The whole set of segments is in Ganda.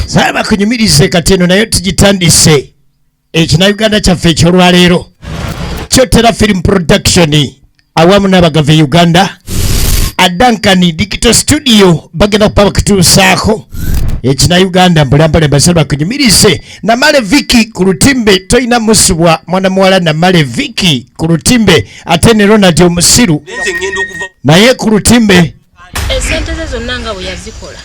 Saaba kunyumirize kati eno nayo tugitandise ekinauganda kyaffe ekyolwaleero Kyotera Film Production awamu n'abagava e Uganda Adankani Digital Studio bagenda kuba bakutuusaako ekinauganda mbulambala mbasaba bakunyumirize. Namale Viki ku lutimbe, tolina musubwa mwana muwala. Namale Viki ku lutimbe, ate ne Ronald omusiru naye ku lutimbe. Esente ze zonna nga bwe yazikola.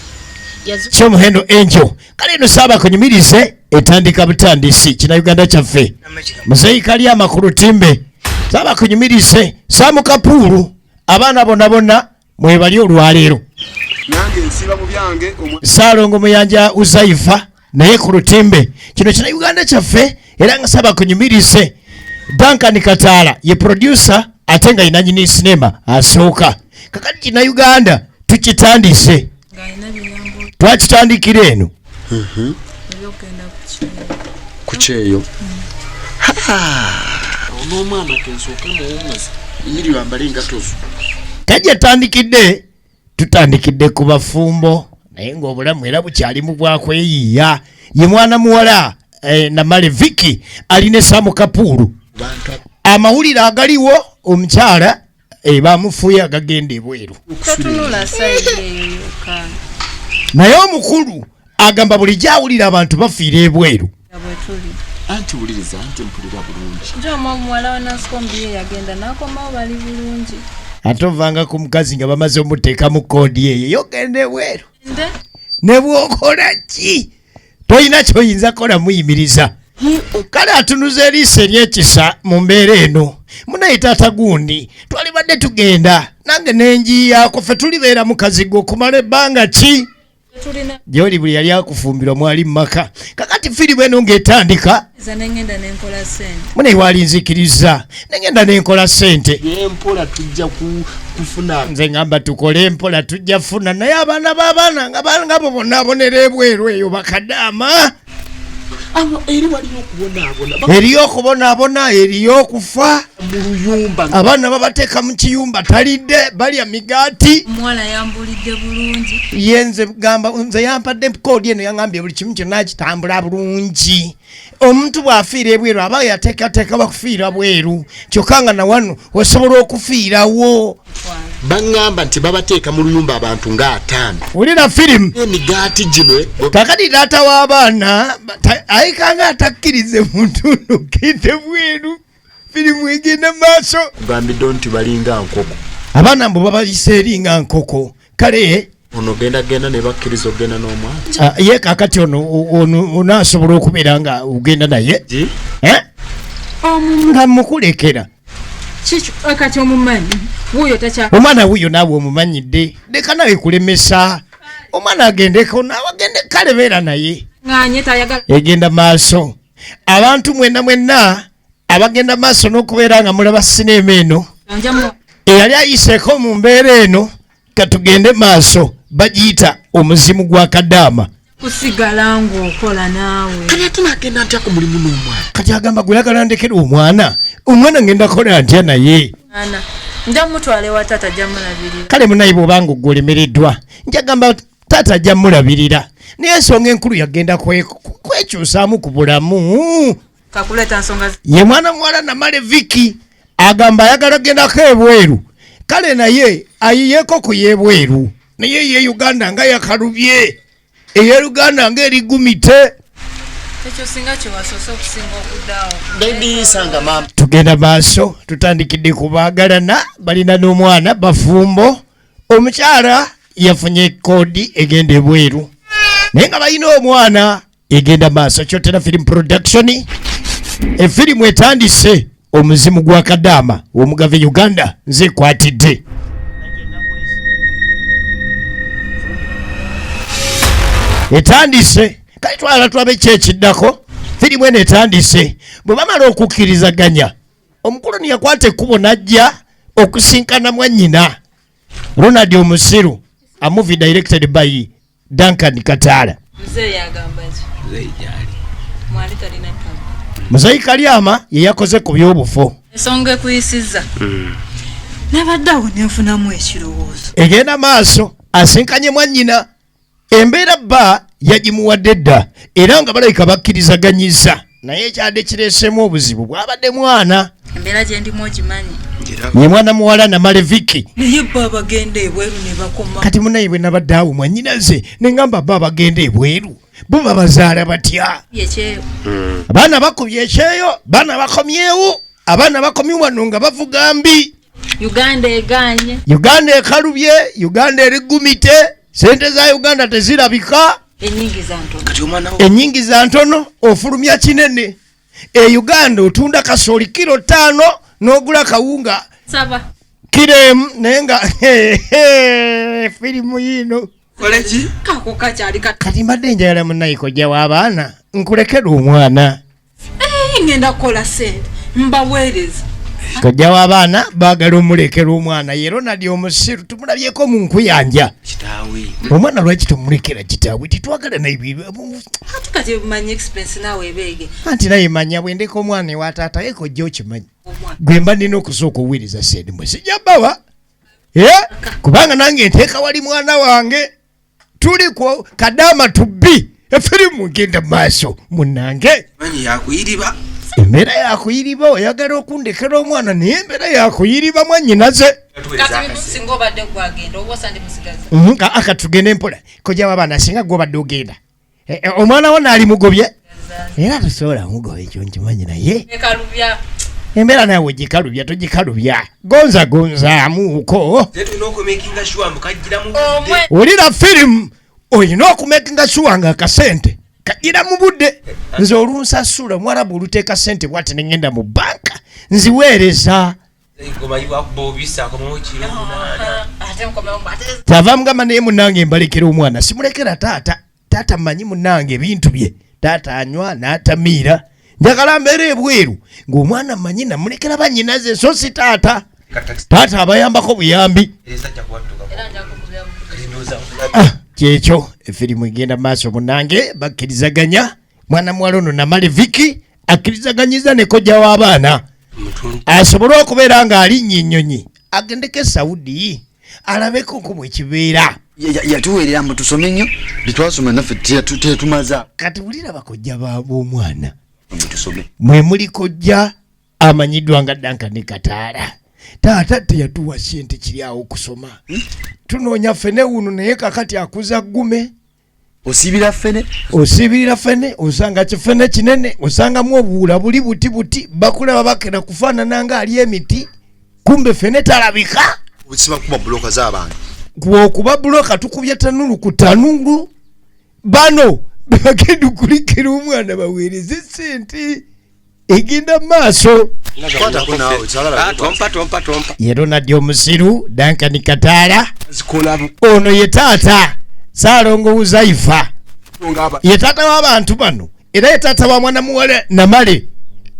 Kyomuhendo Angel. Kale eno saaba kunyumirize etandika butandisi kinauganda kyaffe. Muzeyi Kalyama ku lutimbe, saaba kunyumirize Samu Kapuulu, abaana bonna bonna mwebali olwaleero. Nange nsiba mu byange. Saalongo Muyanja Uzaifa naye ku lutimbe. Kino kinauganda kyaffe era nga saba kunyumirize Duncan Kataala ye producer ate nga yenanyini sinema asooka. Kakati kinauganda tukitandise, twakitandikira eno. Ku kyeyo. N'omwana kensooke muwumuze yiri wambale engato zo. Tajja tandikidde, tutandikidde ku bafumbo naye ng'obulamu era bukyali mu bwakweyiiya. Ye mwana muwala Namale Viki alina Samu Kapuulu. Bantu. Amawulire agaliwo, omukyala bamufuye agagenda ebweru. Totunula side eyo yokka. Naye omukulu agamba bulijjo awulira abantu bafiira ebweru. Bwe tuli. Anti wuliriza, anti mpulira bulungi. Njo omuwala wa Nansikombi ye yagenda n'akomawo, bali bulungi. Ate ovanga ku mukazi nga bamaze omuteekamu koodi eyo yogenda ebweru. Nde. Ne bwokola ki tolina kyoyinza kukola muyimiriza. Kale atunuza eriiso eryekisa mu mbeera eno. Munaye taata gundi, twalibadde tugenda nange nenjiyaako, ffe tulibeera mu kazigo okumala ebbanga ki? Tulina. Gyoli buli yali akufumbirwa mwali mu maka. Kakati firimu eno ng'etandika. Nze nengenda nenkola sente. Munaye walinzikiriza nengenda nenkola sente. Empola tujja kufuna. Nze ngamba tukole mpola, tujja funa, naye abaana b'abaana nga bangabo bonna abonera ebweru eyo bakadaama. Abo eri waliyo okubonaabona. Eriyo okubonaabona, eriyo okufa. Mu luyumba. Abaana babateeka mu kiyumba, talidde, balya migaati. Omuwala yambulidde bulungi. Ye nze gamba nze yampadde koodi eno, yaŋambye buli kimu kyonna kitambula bulungi. Omuntu bw'afiira ebweru aba yateekateeka bakufiira bweru, kyokka nga nawano osobola okufiirawo. Baŋŋamba nti babateeka mu luyumba abantu nga 50. Wulira firimu. Emigaati gino. Kakati taata w'abaana ayikanga atakkirize muntu nokende bweru. Firimu egenda maaso. Kugambidde nti balinga nkoko. Abaana mbu babayisa eri nga nkoko. Kale. Ono genda genda ne bakkiriza okugenda n'omwana. Ah, ye kakati ono ono ono asobola okubeera nga ogenda naye. Gi? Eh? Nga mukulekera. Kiki kati omumanyi wuuyo takya. Omwana wuuyo naawe omumanyidde, leka nawe kulemesa omwana agendeko, naawe agende. Kale beera naye. Ŋŋanye tayagala. Egenda maaso. Abantu mwenna mwenna abagenda maaso n'okubeera nga mulaba sineema eno, Njamu. eyali ayiseeko mu mbeera eno, katugende maaso. Bagiyita Omuzimu gwa Kadaama. Kusigala ng'okola naawe. Kati ate nagenda ntya ku mulimu n'omwana? Kati agamba gweyagala ndekera omwana, omwana ngenda kola ntya naye? Ana nja mutwala ewa taata, ajja mulabirira. Kale munaye, bw'obanga ogwolemereddwa, njagamba taata ajja mulabirira, naye ensonga enkulu yagenda kwekyusaamu ku bulamu. Kakuleeta nsonga. Ye mwana muwala Namale Viki agamba ayagala gendako ebweru. Kale naye ayiyeko ku yebweru, naye ye Uganda nga yakalubye, eye Uganda nga erigumite. Ekyo singa kyewasoose okusinga okuddaawo. Baby sanga mama. Tugenda maaso, tutandikidde ku baagalana, balina n'omwana, bafumbo. Omukyala yafunye koodi egenda ebweru naye nga balina omwana. Egenda maaso. Kyotera Film Production, efirimu etandise, Omuzimu gwa Kadaama, Omugave Uganda. Nze kwatidde etandise. Kale twala tulabe ki ekiddako. Firimu eno etandise bwe bamala okukkirizaganya, omukulu niyakwata ekkubo n'ajja okusinkana mwannyina Ronald Omusiru. A movie directed by Duncan Kataala. Muzeeyi agamba ki? Muzeeyi gyali. Mwali talina tabu. Muzeyi Kalyama ye yakoze ku byobufo. Ensonga ekuyisizza, nabadde awo nenfunamu ekirowoozo. Egenda maaso. Asinkanye mwannyina, embeera bba yagimuwadde dda, era nga balabika bakkirizaganyiza, naye ekyadde kireesemu obuzibu bwabadde mwana. Embeera gye ndimu ogimanyi. Ye mwana muwala Namale Viki. Naye bo abagenda ebweru ne bakoma. Kati munaye bwe nabadde awo mwannyinaze ne ŋŋamba, bo abagenda ebweru bo babazaala batya? Ekyeyo. Abaana bakubye ekyeyo, baana bakomyewo, abaana bakomye wano nga bavuga mbi. Uganda eganye. Uganda ekalubye, Uganda erigumite, sente za Uganda tezirabika. Enyingiza ntono. Kati omwana wo Enyingiza ntono, ofulumya kinene. E Uganda otunda kasooli kilo 5 n'ogula kawunga Saba. kilo 1, naye nga firimu yiino. Koleki. Kako kakyali kati. Kati mbadde njagala munnaye kojja w'abaana nkulekera omwana. Ngenda kukola sente mbaweereza. Kojja w'abaana baagala omulekera omwana. Ye Ronald omusiru tumulabyeko mu nkuyanja. Kitaawe. Omwana lwaki tumulekera kitaawe? Titwagala naye. Ate kati omanyi expense naawe ebeege. Anti naye manya bwendeka omwana ewa taata ye, kojja okimanyi. Omwana. Gwe mba nina okusooka owuwiriza sente mwe sijja bawa. Eh? Kubanga nange nteeka wali mwana wange tuli ku kadaama tubbi. Efirimu ngenda mu maaso munange. Manyi yakuyiriba. Embeera yakuyiriba, oyagala okundekera omwana naye embeera yakuyiriba mwannyinaze. Kati singa obadde gwagenda oba osandi musigazi. Aka tugende mpola kojja w'abaana. Singa gwobadde ogenda, omwana wo naali mugobye, era tosobola mugoba, ekyo nkimanyi, naye Ekalubya. Embeera naawe ogikalubya, togikalubya, gonza gonzaamuuko. Tulina okumakinga sure mbu kajjira mu Omwe. Wulira firimu, olina okumakinga sure nga akasente kagira mu budde. Nze olunsasula omuwarabu oluteeka sente bwati neŋŋenda mu banka nziweereza. Gomanyi bwakuba obisa akomawo kiro 8. Ate nkomewo ate. Kyava mugamba naye munange mbalekera omwana, simulekera taata. Taata mmanyi munange ebintu bye, taata anywa n'atamiira. Njagala mbeera ebweru ng'omwana mmanyi namulekera bannyinaze, so si taata. Taata abayambako buyambi. Era nja kukubira. Ah, kyekyo efirimu egenda maaso munange. Bakkirizaganya mwana muwala ono Namale Viki akkirizaganyiza ne kojja w'abaana asobole okubeera ng'alinnya ennyonyi agendeko e Saudi alabeko ku bwe kibeera. Yatuweerera mbu tusome nnyo, Bitwasoma naffe tetumaza. Kati wulira bakojja b'omwana. Mbu tusome. Mwe muli kojja amanyiddwa nga Duncan Kataala. Taata teyatuwa sente kiri awo okusoma, tunoonya ffene wuno, naye kakati akuza ggume. Osibira ffene. Osibirira ffene, osanga kifene kinene, osangamu obuwula buli buti buti, bakulaba bakera kufaanana nga ali emiti, kumbe ffene talabika. Obusiba kuba buloka z'abantu. Okuba buloka tukubye tanulu ku tanulu. Bano bebagenda okulikira omwana baweereze sente egenda mu maaso. Kwatako naawe kyagala. Tompa, tompa, tompa. Ye Ronald omusiru Duncan Kataala. Zikola. Ono ye taata Saalongo Wuzaifa. Ngaba. Ye taata w'abantu bano, era ye taata wa mwana muwala Namale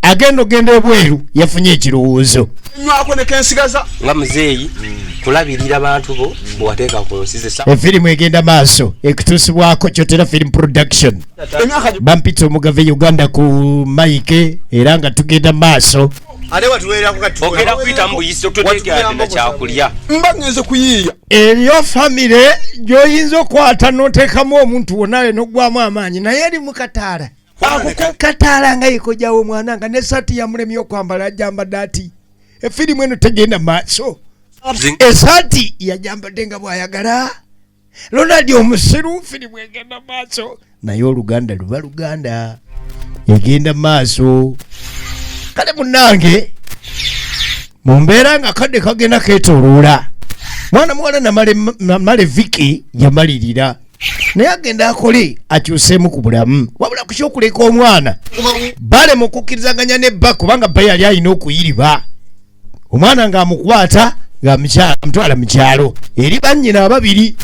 agenda ogenda ebweru. Yafunye ekirowoozo. Nywako ne kensigaza. Nga muzeeyi kulabirira bantu bo bwewateeka ku nsi ze. Efirimu egenda maaso, ekutuusibwako Kyotera Film Production. Emyaka. Bampita Omugave Uganda ku mike, era nga tugenda maaso. Ate watuweerako kati. Ogenda kuyita mu buyisi otutegeadde kyakulya. Mba ngenze kuyiiya. Eriyo famire gy'oyinza okwata n'oteekamu omuntu wonna n'oggwamu amaanyi, naye eri mu kataala. Ako kataala nga yekojjawo omwana nga nesaati yamulemye okwambala, ajambadde ati. Efirimu eno tegenda maaso. Esaati yajambadde nga bw'ayagala Ronald omusiru. Firimu egenda maaso, naye oluganda luba luganda, egenda maaso. Kale munange mu mbeera nga kadde kagenda keetooloola, mwana muwala Namale Viki yamalirira naye agenda akole akyuseemu ku bulamu, wabula ku kyokuleka omwana balema okukkirizaganya ne bba, kubanga bba yali alina okuyiriba omwana ng'amukwata ng'amutwala mu kyalo eri bannyina ababiri,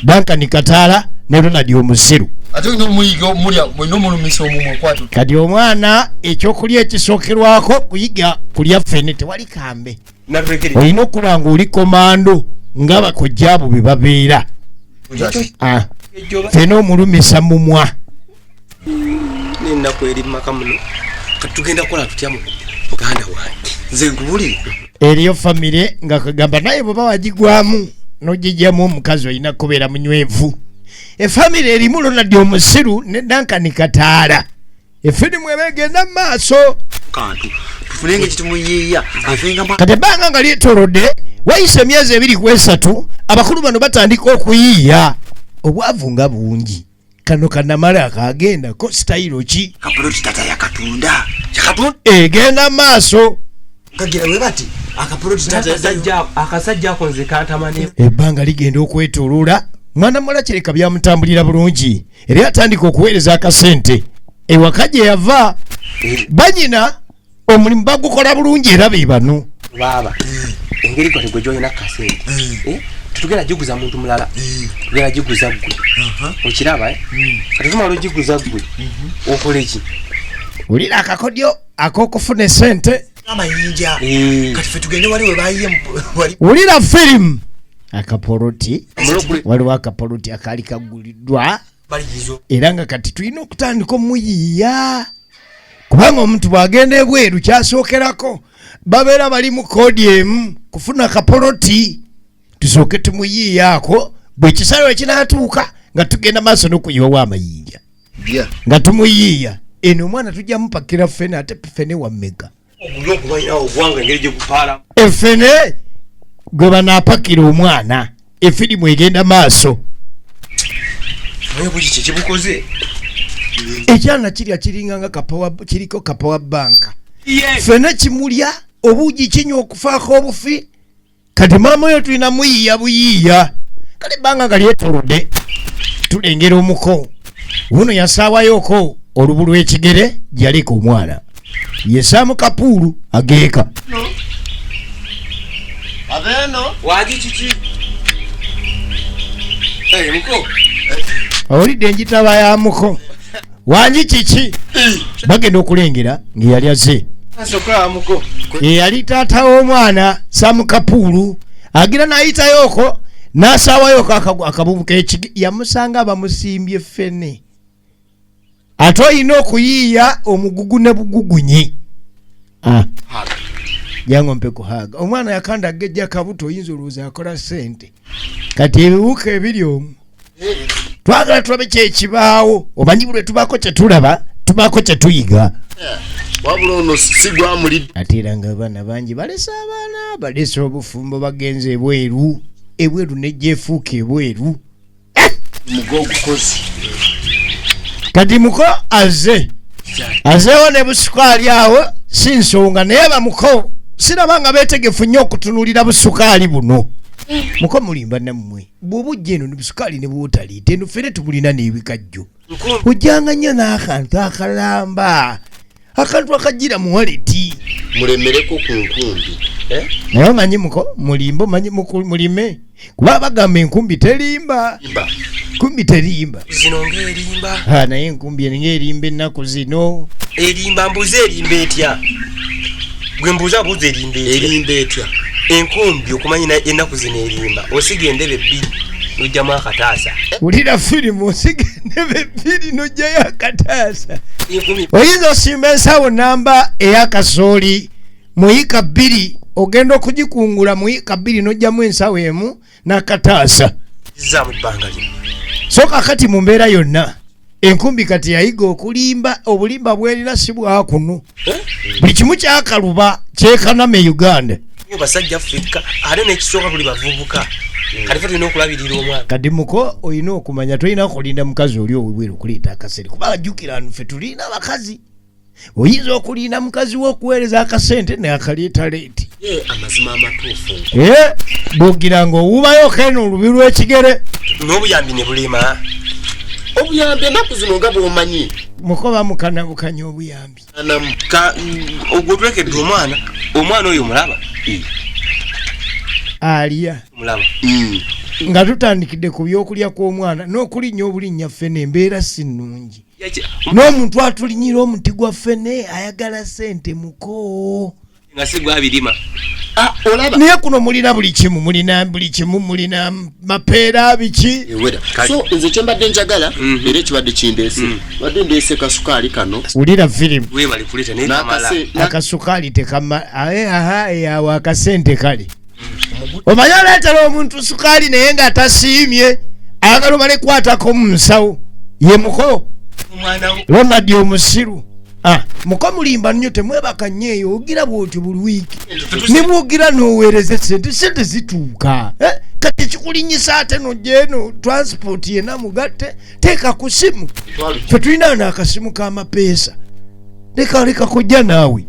Duncan Kataala ne Ronald omusiru. Ate olina omuyiga omulya, olina omulumisa omumwa kwatu. Kati omwana ekyokulya ekisookerwako kuyiga kulya ffene, tewali kambe. Olina okula nga oli komando nga bakojja abo bwe babeera. Ah, ffene omulumisa mumwa. N'ennaku eri mumaka muno, kati tugenda kukola tutya mu muganda wange? Nze nkubulire. Eriyo famire nga kagamba naye bweba wagigwamu. N'ogijjamu omukazi olina kubeera munywevu. Efamire erimu Ronald omusiru ne Duncan Kataala. Efirimu eba egenda mu maaso. Kantu tufune engeri kitumuyiiya afenga. Kati ebbanga nga lyetolodde, wayise emyezi 2 ku 3, abakulu bano batandika okuyiiya. Obwavu nga bungi. Kano kanamala akagenda ko sitayiro ki? Kapoloti tata yakatunda. Yakatunda. Egenda maaso. Kagira we bati akapoloti tata. Akasajja ako nze kantama ne Ebbanga ligenda okwetoloola, mwana muwala kireka byamutambulira bulungi, era atandika okuweereza akasente ewaka gye yava. Banyina omulimu bagukola bulungi era be bano. Baaba engeri gwe gwe gyolina kasente, eh, tetugenda giguza muntu mulala, tugenda giguza ggwe. Okiraba, eh? Kati tumala ogiguza ggwe, okola eki? Wulira akakodyo ak'okufuna esente. Amayinja. Eh. Kati fe tugende wali we bayiye wali. Wulira firimu akapoloti. Waliwo akapoloti akaali kaguliddwa. Baliyizo. Era nga kati tulina okutandika omuyiiya, kubanga omuntu bw'agenda ebweru kyasookerako babeera bali mu koodi emu kufuna kapoloti. Tusooke tumuyiiyaako, bwe kisalo ekinaatuuka nga tugenda maaso n'okuyiwawo amayinja. Bya. Nga tumuyiiya eno omwana tujja mupakira ffene. Ate ffene wammeka? Oguli okubalirawo ogwanga engeri gye gupaala. Effene gwe banaapakira omwana. Efirimu egenda maaso. Naye buki kyekibukoze? Ekyana kirya kiringa nga kiriko kapawa banka. Ffene kimulya obuugi, kinywa okufaako obufi. Kati maama oyo tulina muyiiya buyiiya. Kale ebbanga nga lyetolodde, tulengera omuko wuno yasaawayoko olubu lw'ekigere gyaleka omwana yesaamu kapuulu ageeka. Abeeno. Wagi kiki? Eh, muko. Owulidde enjitaba ya muko wangi kiki? Bagenda okulengera ng'eyali azze Sokola muko. Eyali taata w'omwana Samu Kapuulu agira n'ayitayoko n'asaawayoko akabubu k'ekige. Yamusanga bamusimbye ffene, ate olina okuyiiya omugugu ne bugugunyi. Ah. Jangu mpe kuhaaga. Omwana yakanda agejja kabuto, oyinza olowooza akola ssente. Kati ebiwuka ebiri omwo twagala tulabe kyekibaawo. Omanyi buli tubaako kyetulaba, tubaako kyetuyiga. Wabula ono si gwamulidde. Ate era nga abaana bangi balese abaana, balese obufumbo, bagenze ebweru. Ebweru nejjeefuuka ebweru. Mugo ogukozi. Kati muko azze, azeewo ne busukaali awo, si nsonga. Naye bamuko siraba nga beetegefu nnyo okutunuulira busukaali buno. Muko mulimba nammwe, bw'oba ojja eno ne busukaali ne bwotaliita eno ffere tubulina n'ebikajjo. Ojjanga nnyo n'akantu akalamba, akantu akajjira mu waleti. Mulemereko ku nkumbi. Naye omanyi muko mulimba, omanyi mulime, kuba bagamba enkumbi terimba. Mba. Kumbi terimba. Zino ng'erimba. Ha, naye enkumbi eno ng'erimba ennaku zino. Erimba mbuze, erimba etya? Gwe mbuuza, buuza, erimba etya? Erimba etya? Enkumbi okumanyi ennaku zino erimba, osiga endebe bbiri n'ojjamu akataasa. Wulira firimu, osiga endebe bbiri n'ojjayo akataasa. Enkumbi. Oyinza osimba ensawo namba ey'akasooli mu yiika 2, ogenda okugikungula mu yiika 2 n'ojjamu ensawo emu n'akataasa. Zaamu ebbanga lino. So kakati mu mbeera yonna enkumbi kati yayiga okulimba. Obulimba bwerina si bwakuno, buli kimu kyakaluba kyekanama e Uganda. Nyo basajja ffekka, ate n'ekisooka tuli bavubuka, kati fe tulina okulabirira omwana. Kati muko olina okumanya tolina kulinda mukazi oli owebweru okuleeta akasente, kuba jjukira nfe tulina abakazi. Oyinza okulinda mukazi we okuweereza akasente naye akaleeta late. Ye amazima amatuufu. Eh, bwogira nga owubayo keno olubi lw'ekigere. N'obuyambi ne bulema. Obuyambi ennaku zino nga bw'omanyi. Muko bamukanabukanya obuyambi. Anamu. Ogwo tulekedde omwana, omwana oyo mulaba. Alya. Mulaba. Nga tutandikidde ku byokulya kw'omwana n'okulinnya obulinnya ffene, embeera si nnungi. N'omuntu atulinyira omuti gwa ffene ayagala ssente muko. Nga si gwabirima. Ah, olaba. Naye kuno mulina buli kimu, mulina buli kimu, mulina mapeera biki. Ewera. So nze kyembadde njagala, era ekibadde kindeese, badde ndeese kasukaali kano. Wulira firimu. Webali kuleeta naye kamala. N'akase Akasukaali tekama aye aha, awo akasente kale. Omanyi oleetera omuntu sukaali naye nga tasiimye, ayagala omale kwatako mu nsawo ye muko Ronald omusiru. Ah, muko mulimba nnyo, temwebaka nnyo eyo, ogira bwotyo buli wiiki ne bwogira n'oweereza sente, sente zituuka. Eh, kati ekikulinyisa ate nojja eno transport yena mugatte, teeka ku simu, fe tulina wano akasimu k'amapeesa, leka leka kojja naawe.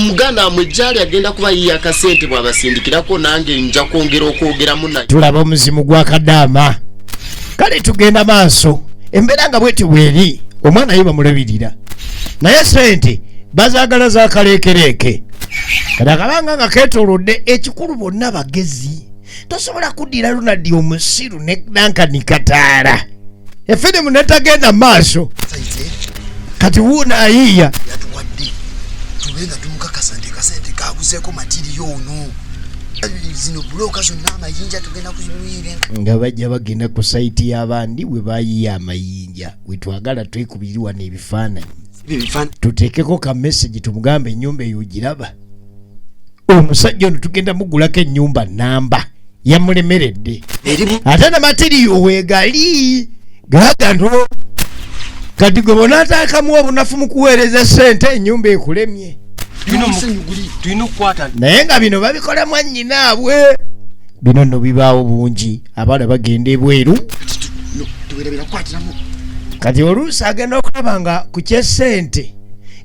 Muganda wamwe gyali agenda kuba yiye akasente, bwabasindikirako nange nja kwongera okwogeramu naye. Tulaba omuzimu gwa kadaama. Kale tugenda maaso, embeera nga bweti bweri, omwana ye bamulabirira naye sente bazaagala za kaleekereeke. Kati akabanga nga keetoolodde, ekikulu bonna bagezi, tosobola kuddira Ronald omusiru ne Dankani Kataala, efirimu netagenda maaso. Kati wuuno ayiiya yatuwadde tube nga tumukakasa nti akasente kaguzeeko matiriyo ono, zino bulooka zonna, amayinja tugenda kuzimuyiira. Nga bajja bagenda ku site y'abandi we bayiya amayinja, wetwagala twekubiri wano ebifaananyi, tuteekeko ka message tumugambe ennyumba eyo ogiraba, omusajja ono tugenda mugulako ennyumba namba yamulemeredde, ate ne material weegali gagano. Kati gwe bonaataakamu obunafu mu kuweereza ssente, ennyumba ekulemye. Tulina okukwata. Naye nga bino babikola mwannyinaabwe, bino nno bibaawo bungi, abaana bagenda ebweru. Tuwerabira kukwatiramu. Kati oluusi agenda okulaba nga ku kyesente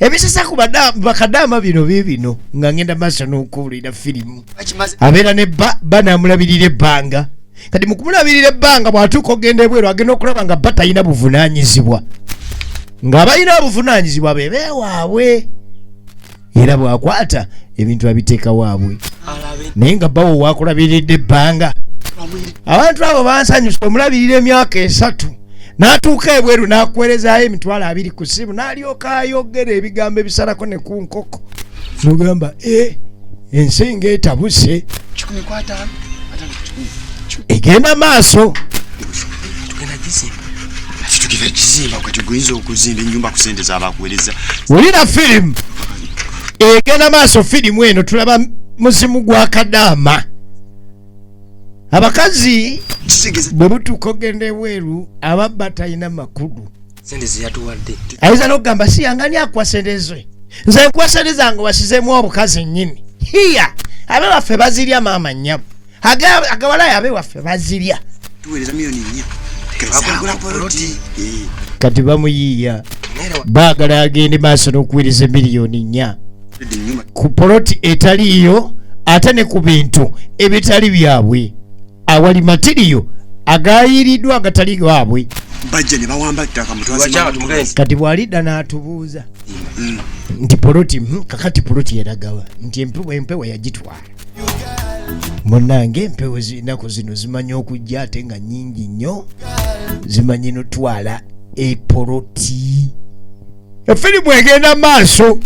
ebisesa ku bakadaama bino biibino. Nga ngenda maaso n'okuwulira firimu, Bakimaze. abeera ne bba, bba n'amulabirira ebbanga. Kati mu kumulabirira ebbanga, bw'atuuka okugenda ebweru, agenda okulaba nga bba talina buvunaanyizibwa, ng'abalina obuvunaanyizibwa be beewaabwe, era bw'akwata ebintu abiteeka waabwe, naye nga bbawo wakulabiridde ebbanga. Abantu abo bansanyusa, omulabirira emyaka 3 n'atuuka ebweru n'akuweerezaayo 20,000 ku ssimu, n'alyoka ayogera ebigambo ebisalako ne ku nkoko, nogamba e ensi ng'etabuse. 150, 5, 100. Egenda maaso. Tugenda gizimba. Tugenda kizimba. Kati guyinza okuzimba ennyumba ku sente zabakuweereza? Wulira firimu egenda maaso. Firimu eno tulaba muzimu gwa kadaama, abakazi Kitegeeza bwe butuuka ogenda ebweru ababba talina makulu. Sente zeyatuwadde. Ayinza n'okugamba si yangani akuwa sente ze, nze nkuwa sente zange wasizeemu obukazi nnyini hiya, abe waffe bazirya maama nnyabo. Agawalayo abe waffe bazirya. Tuweereza 4 miliyoni Twagula poloti. Kati bamuyiiya, baagala agende maaso n'okuweereza 4 miliyoni Ennyumba ku poloti etaliiyo, ate ne ku bintu ebitali byabwe, awali material agayiriddwa agatali gaabwe. Bajja ne bawamba ttaka. Lwakyanga tumugende. Kati bw'alidda n'atubuuza nti poloti, kakati poloti eragawa? Nti empewo, empewo yagitwala. Munnange, empewo ennaku zino zimanyi okujja ate nga nnyingi nnyo, zimanyi notwala epoloti. Efirimu egenda maaso.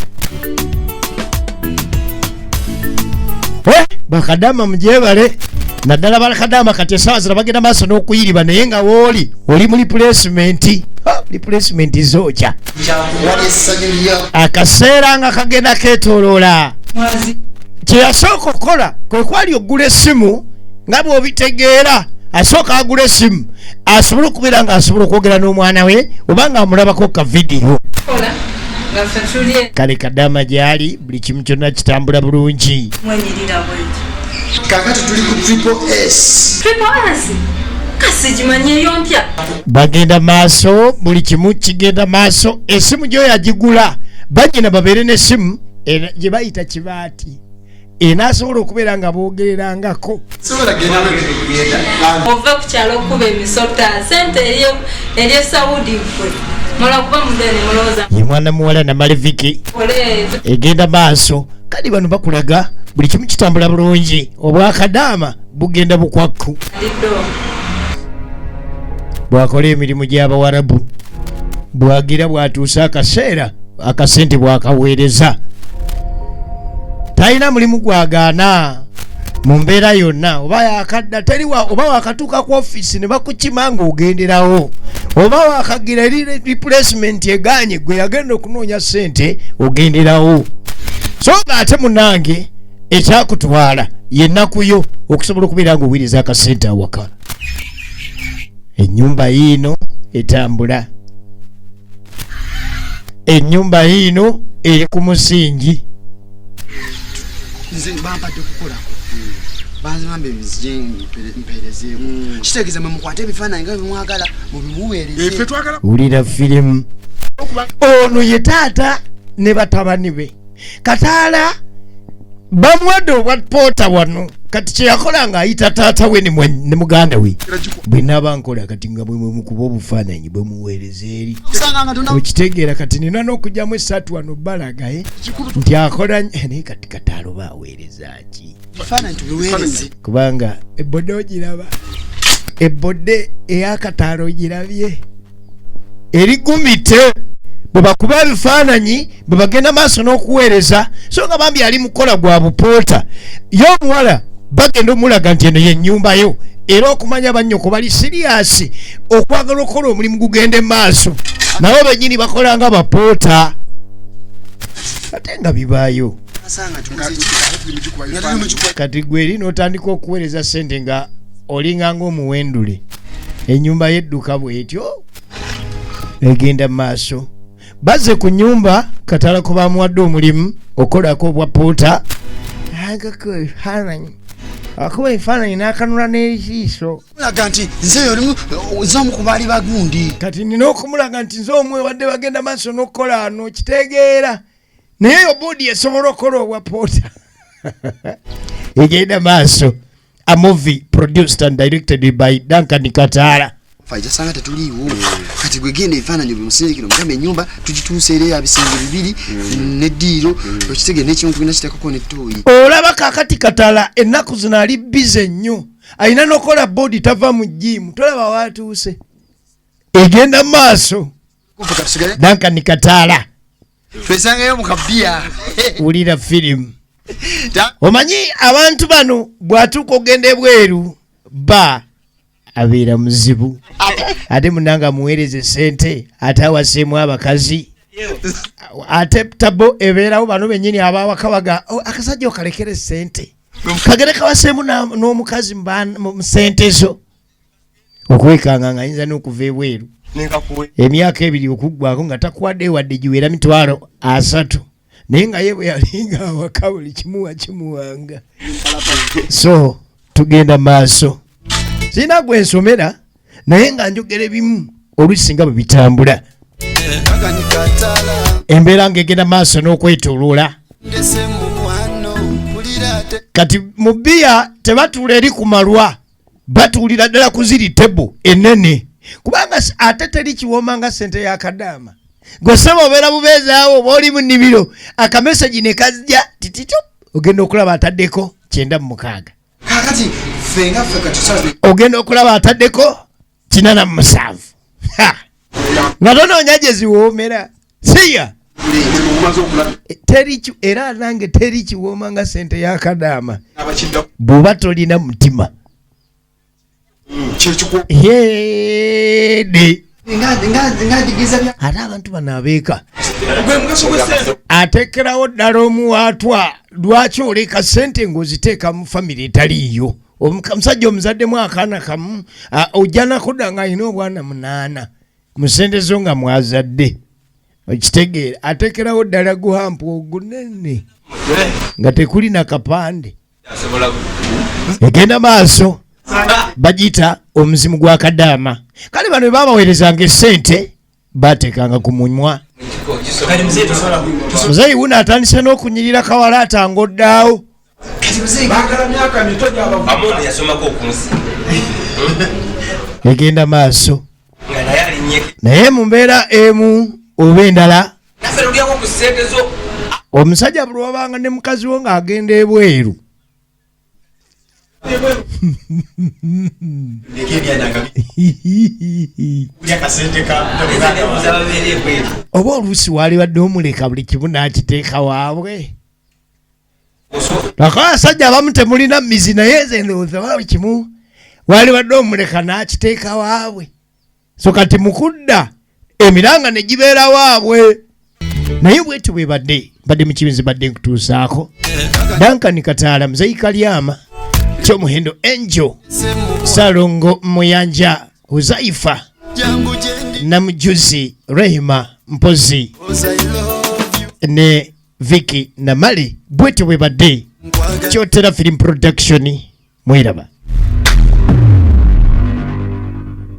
Eh, bakadama mugyebale, naddala bakadama kati esaawa zino bagenda maaso n'okuyiriba, naye nga wooli oli mu replacement. Replacement zookya. Wali essanyu lya Akaseera nga kagenda keetooloola, kyeyasooka okukola kwe kwali okugula essimu. Nga bw'obitegeera, asooka agula essimu asobole okubeera ng'asobola okwogera n'omwana we oba ng'amulabako ka vidiyo. Kola nga ffe tuli. Kale kadaama gyali, buli kimu kyonna kitambula bulungi. Mwenyirira bwetyo. Kakati tuli ku triple S. Triple S kasi gimanyeyo mpya. Bagenda maaso, buli kimu kigenda maaso. Esimu gyo yagigula banyina babeere n'essimu gye bayita kibaati, enaasobola okubeera nga boogererangako. Sobola genda. Ova ku kyalo okuba emisota, sente eri e Saudi, gwe mula kuba mugende mulowooza. Ye mwana muwala Namaleviki. Kole. Egenda maaso. Kati bano bakulaga buli kimu kitambula bulungi, obwakadaama bugenda bukwakku. Liddo. Bwakola emirimu gy'abawarabu, bwagira bwatuusa akaseera akasente bwakaweereza, talina mulimu gwagaana mu mbeera yonna, oba yakadda teriwa, oba wakatuuka ku ofiisi ne bakukima ng'ogenderawo, oba wakagira eri replacement eganye, gwe yagenda okunoonya ssente ogenderawo. So nga ate munange ekyakutwala Yennaku yo okusobola okubeera nga oweereza akasente awaka. Ennyumba yiino etambula, ennyumba yiino eri ku musingi. Nze bampadde kukolako, banzibambe nzije mpeerezeeko. Kitegeeza mwe mukwate ebifaananyi nga bemwagala mubimuweereze. Ffe twagala Wulira firimu. Ono ye taata ne batabani be. Kataala bamuwadde obwa poota wano. Kati kyeyakola ng'ayita taata we ne muganda we, bwe naaba nkola kati nga bwe mukuba obufaananyi bwe muweereza eri. Osanga nga tona. Okitegeera? Kati nina n'okugyamu esatu wano balaga nti akola naye kati Kataalo baaweereza ki? Ebifaananyi tubiweereze. Kubanga ebode ogiraba, ebode eyakataalo ogirabye erigumite. Bwe bakuba ebifaananyi bwe bagenda maaso n'okuweereza, so nga bambi ali mukola gwa bupoota. Ye omuwala bagenda omulaga nti eno yennyumba yo, era okumanya bannyoko bali serious okwagala okukola omulimu gugende maaso, nabo bennyini bakola nga bapoota, ate nga bibaayo. Asanga tukoze ki? Nga tuli mukikuba. Kati gwe eri n'otandika okuweereza sente nga olinga ng'omuwendule. Ennyumba y'edduka bw'etyo egenda mu maaso. Bazze ku nnyumba Katalako bamuwadde omulimu okolako obwa poota, agako ebifaananyi, akuba ebifaananyi n'akanula n'ekiiso. Mulaga nti nze olimu, nze omu ku baali bagundi. Kati nina okumulaga nti nze omwe wadde bagenda maaso n'okukola ano, kitegeera naye eyo boodi esobola okukola obwa poota. Egenda maaso. A movie produced and directed by Duncan Kataala. Fa jasanga tetuliiwo. Kati gwe genda ebifaananyi bimusindikire, omugambe ennyumba tugituuse era ya bisenge bibiri neddiiro, okitegere, n'ekimu tugenda kiteekako nettooyi. Olaba kakati Katala ennaku zino ali busy nnyo, alina n'okukola boodi, tava mu gym. Tolaba watuuse? Egenda maaso. Kufa katusigale. Duncan Kataala. Twesangayo mu kabiya. Wulira firimu. Omanyi abantu bano bw'atuuka ogenda ebweru ba abeera muzibu, ate munanga amuweereza esente, ate awaseemu abakazi, ate tabo ebeerawo. Bano bennyini abawaka baga, "Oh, akasajja okalekere sente kagere kawaseemu n'omukazi mu sente zo." Okwekanga nga ayinza n'okuva ebweru Nenkakuwe. emyaka 2 okuggwako nga takuwadde wadde giwera 300,000, naye nga ye bwe yalinga awaka buli kimuwa kimuwanga. So tugenda maaso. Sirina gwe nsomera, naye nga njogera ebimu oluusi nga bwe bitambula. Embeera ng'egenda maaso n'okwetooloola. Kati mu bbiya tebatuula eri ku malwa, batuulira ddala ku ziri table enene, kubanga ate teri kiwooma nga sente ya kadaama. Gwe sebo obeera bubeezaawo oba oli mu nnimiro, akamesagi ne kajja titito, ogenda okulaba ataddeko 96. Kakati ffe nga ffe katusabe. Ogenda okulaba ataddeko 87. Ha! Nga tonoonya gye ziwoomera siya. Omaze okulaba. Teri era nange teri kiwooma nga sente ya kadaama. Abakidda. Bw'oba tolina mutima. Kyekikwo. Yede. Nga ndigeza bya. Ate abantu bano abeeka Gwe mugaso gw'essente. Atekerawo ddala omuwaatwa. Lwaki oleka sente ng'oziteeka mu famire etaliiyo? Omusajja omuzaddemu akaana kamu, ojja nakudda ng'alina obwana munaana mu sente zo nga mwazadde. Okitegeera? Atekerawo ddala guhampu ogunene nga tekuli na kapande. Egenda maaso, bagiyita omuzimu gwa kadaama. Kale bano bwe babaweerezanga esente bateekanga ku munywa. Muzeeyi wuno atandise n'okunyirira kawala atangoddaawo. Baagala myaka mito gy'abavu. Amono yasomako okunsi. Egenda maaso. Nga naye alinnye. Naye mu mbeera emu oba endala, Naffe tulyako ku ssente zo. omusajja buli wabanga ne mukazi wo ng'agenda ebweru, Ndeka ebyana nga kulya kasente ka Nebuuza babeera ebweru. Oba oluusi waali badde omuleka buli kimu n'akiteeka waabwe. Lwako abasajja abamu temulina mizi, naye nze ndowooza oba buli kimu waali badde omuleka n'akiteeka waabwe. So kati mukudda emiranga ne gibeera waabwe, naye bwetyo bwebadde mbadde mukibizi, badde nkutuusaako. Duncan Kataala, Muzeyi Kalyama, Kyomuhendo Angel, Salongo Muyanja, Huzaifa Namujuzi, Rehema Mpozi ne Vicky Namali. Bwetyo bwe badde Kyotera Film Production. Mweraba.